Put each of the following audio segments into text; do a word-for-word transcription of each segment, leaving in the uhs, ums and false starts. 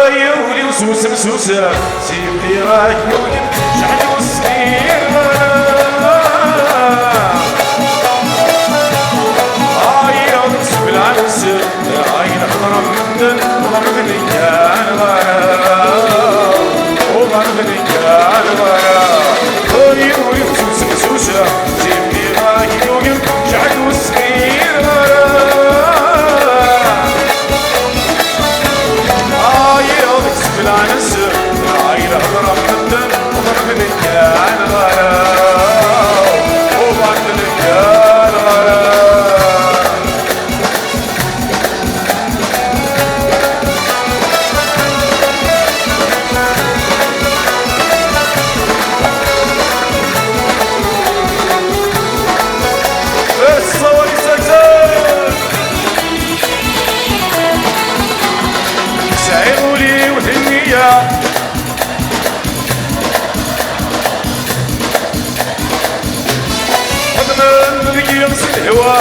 Ay ul-iw susem, susem, sibdiɣ-ak yugen, jɛel ur smireɣ ara. Ay, ad kseb lɛens, ay, xeḍren medden, xeḍren kan ɣara. Xeḍren kan ɣara. Ay ul-iw susem, susem, sibdiɣ-ak yugen, jɛel ur smireɣ ara. Ay, ad kseb lɛens, ay, lehḍra n medden, ur ɣ-d-nekkan ɣara, ur ɣ-d-nekkan ɣara. Ṣṣawal isagzan. Sɛiɣ ul-iw d nniya. Xedmen deg-i s lehwa.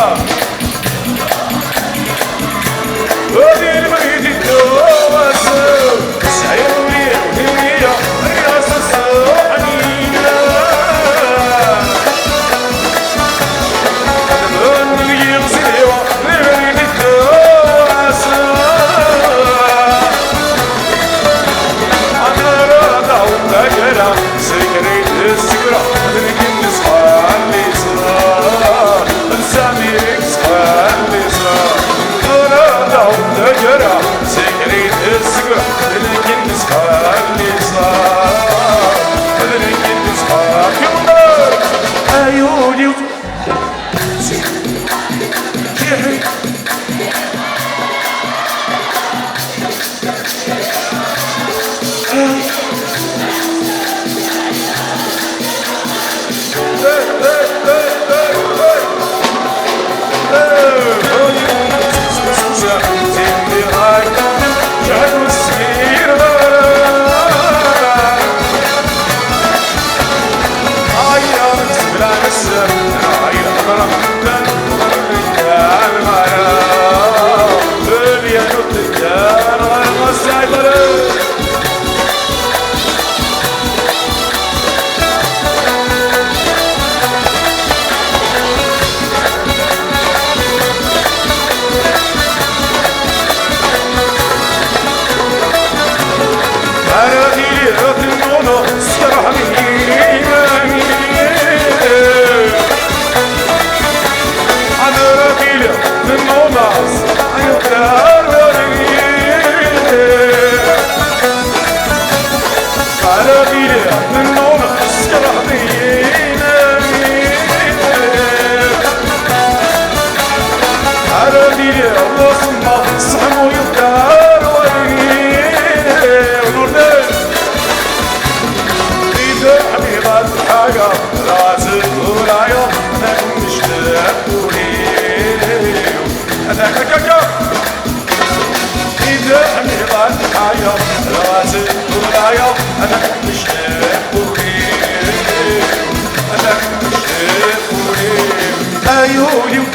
Ur d-ilmend iddu wass. Sɛiɣ ul-iw d nniya. Rriɣ-as ṣṣuḥ-nni. Ay ul-iw. Ara tiliḍ tennuḍeḍ s terḥem-nni. Ara tiliḍ tennuḍeḍ s, ay uqrar wagi. Ara tiliḍ tennuḍeḍ s terḥem-nni. Ara tiliḍ d asemmaḍ, seḥmu yeqqar wagi. Nurden. Ider ḥmiḍa tḥaya, razen urayeḍ, ad nmectaq ul-iw. Ad ak-, ak-, ak-, ak-. Ider ḥmiḍa tḥaya, razen urayeḍ, ad nmectaq ul-iw. Ad nmectaq ul-iw. Ay ul-iw.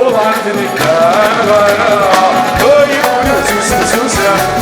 Ur ɛad nekkan ara. Ay, sus, sus, sus.